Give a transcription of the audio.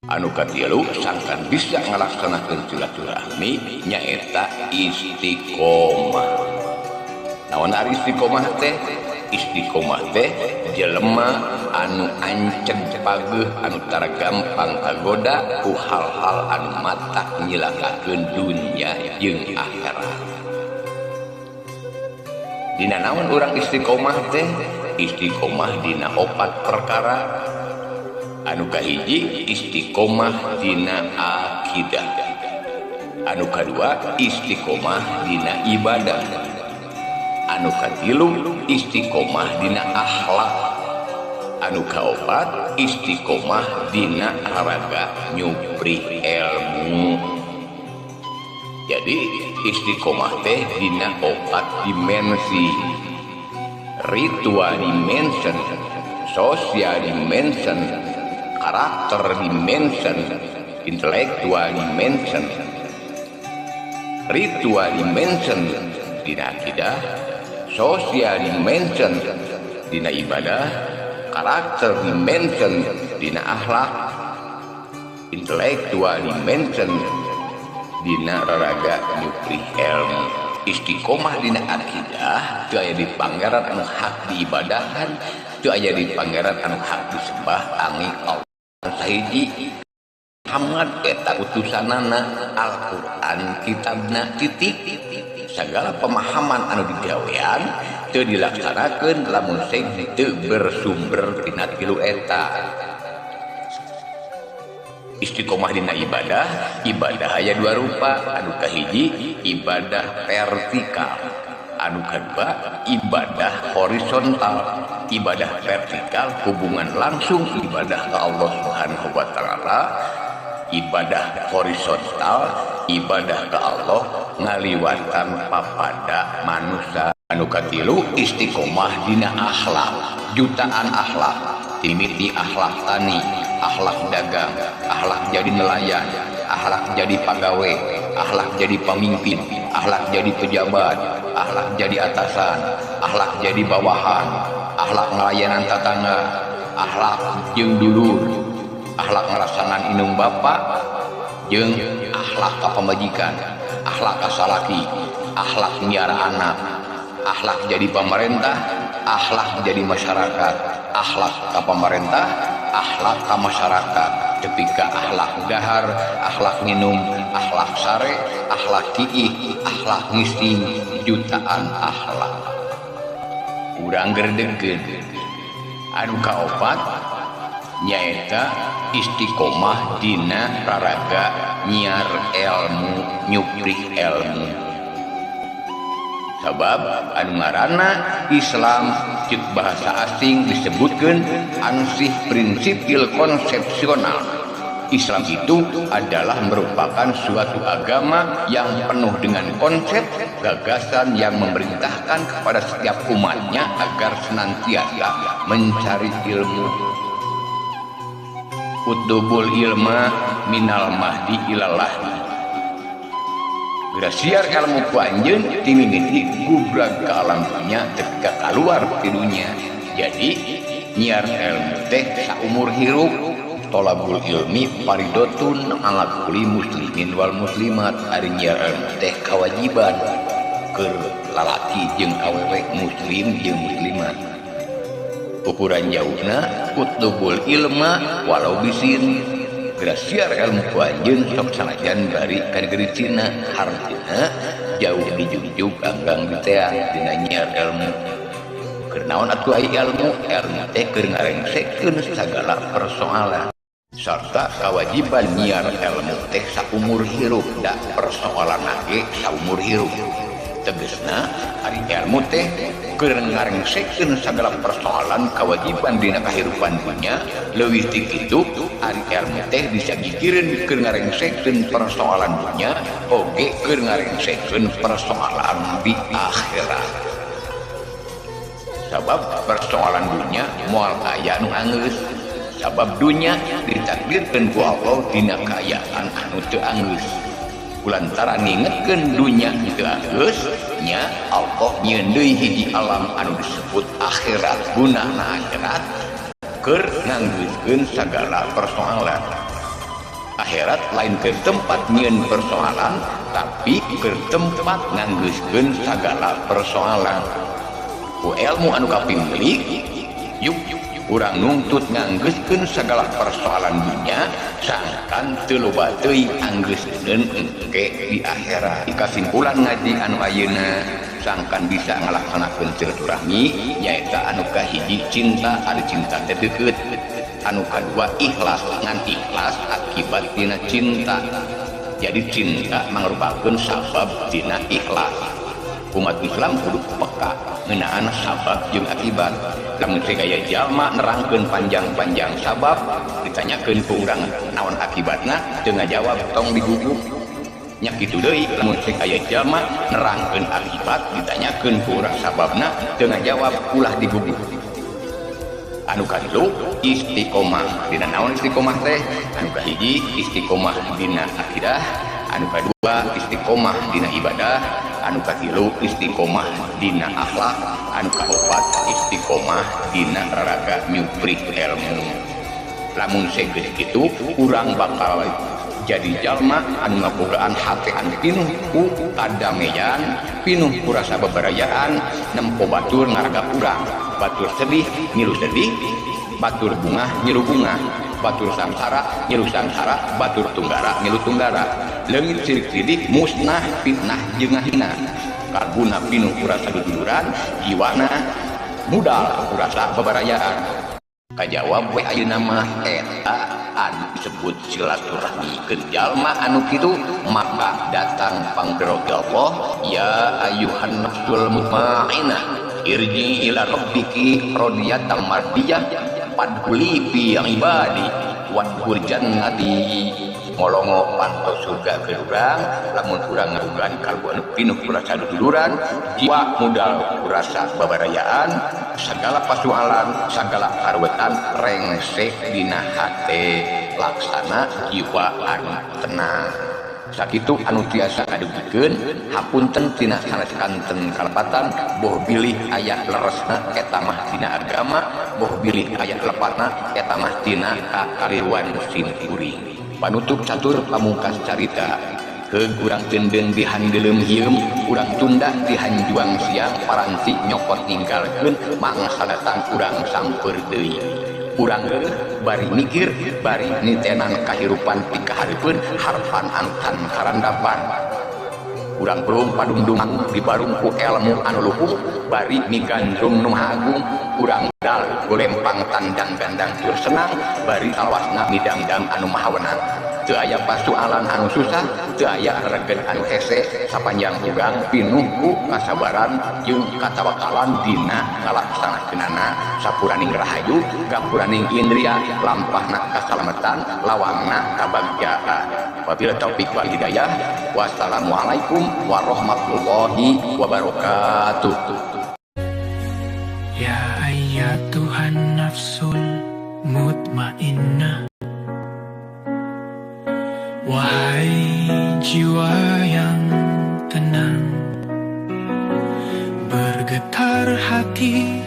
Anu katilu sangkan bisa ngalaksanakeun silaturahmi nyaeta istiqomah. Naon ari istiqomah teh? Istiqomah teh jelema anu anceg pageuh anu tara gampang kagoda ku hal-hal anu matak nyilakakeun dunya jeung akhirat. Dina naon urang istiqomah teh? Istiqomah dina opat perkara. Anu kahiji istiqomah dina akidah, anu kadua istiqomah dina ibadah, anu katilu istiqomah dina akhlak, anu kaopat istiqomah dina raraga nyupri ilmu. Jadi istiqomah teh dina opat dimensi, ritual dimension, social dimension, karakter dimension, intelektual dimension. Ritual dimension dina akidah, social dimension dina ibadah, karakter dimension dina akhlak, intelektual dimension dina raraga nyupri ilmu. Istiqomah dina akidah teu aya di pangeran anu hak diibadahan, teu aya di pangeran anu hak disembah angin Allah. Sahiji Muhammad eta utusanana, Al-Qur'an kitabna, titik. Segala pemahaman anu digawean teu dilaksanakeun lamun sing teu bersumber tina tilu eta. Istiqomah dina ibadah, ibadah aya dua rupa, anu kahiji ibadah vertikal, anu kadua ibadah horizontal. Ibadah vertikal hubungan langsung ibadah ke Allah Subhanahu wa taala, ibadah horizontal ibadah ke Allah ngaliwatan papada manusia. Anu katilu istiqomah dina akhlak, jutaan akhlak, timiti akhlak tani, akhlak dagang, akhlak jadi nelayan, akhlak jadi pagawe, akhlak jadi pemimpin, akhlak jadi pejabat, akhlak jadi atasan, akhlak jadi bawahan, akhlak ngelayanan tetangga, akhlak jeung dulur, akhlak ngarasanan indung bapak, jeung akhlak ka pamajikan, akhlak ka salaki, akhlak nyiara anak, akhlak jadi pemerintah, akhlak jadi masyarakat, akhlak ka pemerintah, akhlak ka masyarakat. Ketika akhlak dahar, akhlak minum, akhlak sare, akhlak kiih, akhlak ngising, jutaan akhlak. Urang gerdegkeun. Anu kaopat nyaeta istiqomah dina raraga nyiar ilmu, nyuprih ilmu. Sabab anu ngaranna Islam cek bahasa asing disebutkeun ansih prinsipil konsepsional. Islam itu adalah merupakan suatu agama yang penuh dengan konsep, gagasan yang memerintahkan kepada setiap umatnya agar senantiasa mencari ilmu. Utubul ilma minal mahdi ilallah. Grasiar ilmu ku anjeun timimiti gubrag ka alam dunya ketika kaluar ti dunya. Jadi nyiar ilmu teh saumur hirup. Tolabul ilmi faridotun ala kulli muslimin wal muslimat. Ari nyiar ilmu teh kewajiban keur lalaki jeung awewe, muslim jeung muslimat. Ukuran jauhna utubul ilma walau bisin. Grasiar ilmu ku anjeun sok sanajan bari ka negeri Cina, hartina jauh dijunjung anggang diteang dina nyiar ilmu. Keur naon atuh aya ilmu? Ilmu teh keur ngarengsekeun sagala persoalan sarta kewajiban nyiar ilmu teh saumur hirup, da persoalan ge saumur hirup. Tegesna ari ilmu teh keur ngarengsekeun sagala persoalan kewajiban dina kahirupan dunya. Leuwih ti kitu ari ilmu teh disagigireun keur ngarengsekeun persoalan dunya oge keur ngarengsekeun persoalan di akhirat. Sabab persoalan dunya moal aya nu anggeus, sabab dunya ditakdirkeun ku Allah dina kaayaan anu teu anggeus. Kulantaran ngingetkeun dunya teu anggeus nya Allah nyieun deui hiji alam anu disebut akhirat. Gunana akhirat keur nganggeuskeun sagala persoalan. Akhirat lain ke tempat nyieun persoalan, tapi ke tempat nganggeuskeun sagala persoalan. Ku ilmu anu kapinglik, yuk urang nungtut nganggeuskeun sagala persoalan dunya, sangkan teu loba teuing anggeuskeun engke di akhirat. Kasimpulan ngaji anu ayeuna sangkan bisa ngalaksanakeun silaturahmi nyaeta anu kahiji cinta, ari cinta teh deukeut. Anu kadua ikhlas, ngan ikhlas akibat tina cinta. Jadi cinta mangrupakeun sabab tina ikhlas. Umat Islam kudu peka ngeunaan sabab jeung akibat. Lamun segaya jalma nerangkeun panjang-panjang sabab, ditanyakeun ku urang naon akibatna, teu ngajawab tong digugu. Nya kitu deui lamun segaya jalma nerangkeun akibat, ditanyakeun ku urang sababna, teu ngajawab ulah digugu. Anu katilu istiqomah. Dina naon istiqomah teh? Anu kahiji istiqomah dina akidah, anu kadua istiqomah dina ibadah, anu katilu istiqomah dina akhlak, anu kaopat istiqomah dina raraga nyuprih ilmu. Lamun segeus kitu urang bakal jadi jalma anu ngabogaan hate anu pinuh ku kadamean, pinuh ku rasa beberayaan, nempo batur ngaragap urang, batur sedih ngilu sedih, batur bungah ngilu bungah, batur samsara ngilu samsara, batur tunggara ngilu tunggara. Leungit sirik-sirik musnah fitnah jeung ngahina. Kalbuna pinuh ku rasa duduluran, jiwana mudal ku rasa bebarayaan. Kajawab we ayeuna mah eta anu disebut silaturahmi. Keur jalma anu kitu maka datang pangdero Allah, ya ayyuhan nafsul mutmainnah irji ila rabbiki radiyatan mardiyah fadkhuli fi ibadi wadkhul jannati. Ngolongo panto surga ke urang lamun urang ngarugan kalbu anu pinuh ku rasa duduluran, jiwa mudal ku rasa babarayaan, sagala pasualan sagala karuwetan rengsek dina hate laksana jiwa anu tenang. Sakitu anu tiasa kadugikeun, hapunten tina sanes kanten kalepatan, boh bilih aya leresna eta mah tina agama, boh bilih aya lepatna eta mah tina kakaliruan sim kuring. Panutup catur pamungkas carita, keung urang teundeun di handeuleum hieum, urang tunda di hanjuang siang, paranti nyokot ninggalkeun mangsa datang urang samper deui. Urang geuleuh bari mikir, bari nitenan kahirupan pikahareupeun harpan anu tan karandapan. Urang belum padungdung dibarung ku elmu anu luhur, bari migandrung nu maha agung. Urang dal golempang tandang gandang tur senang, bari salawasna midang-dang anu maha wenang. Teu aya pasualan anu susah, teu aya reget anu hese, sapanjang urang pinuh ku kasabaran jeung katawakalan dina ngalaksanakeunana. Sapuraning rahayu, gapuraning indria, lampahna kasalametan, lawangna kabagjaan. Wabillahi taufik wal hidayah. Wassalamualaikum warahmatullahi wabarakatuh. Ya ayyatuhan nafsul mutmainnah, wahai jiwa yang tenang, bergetar hati.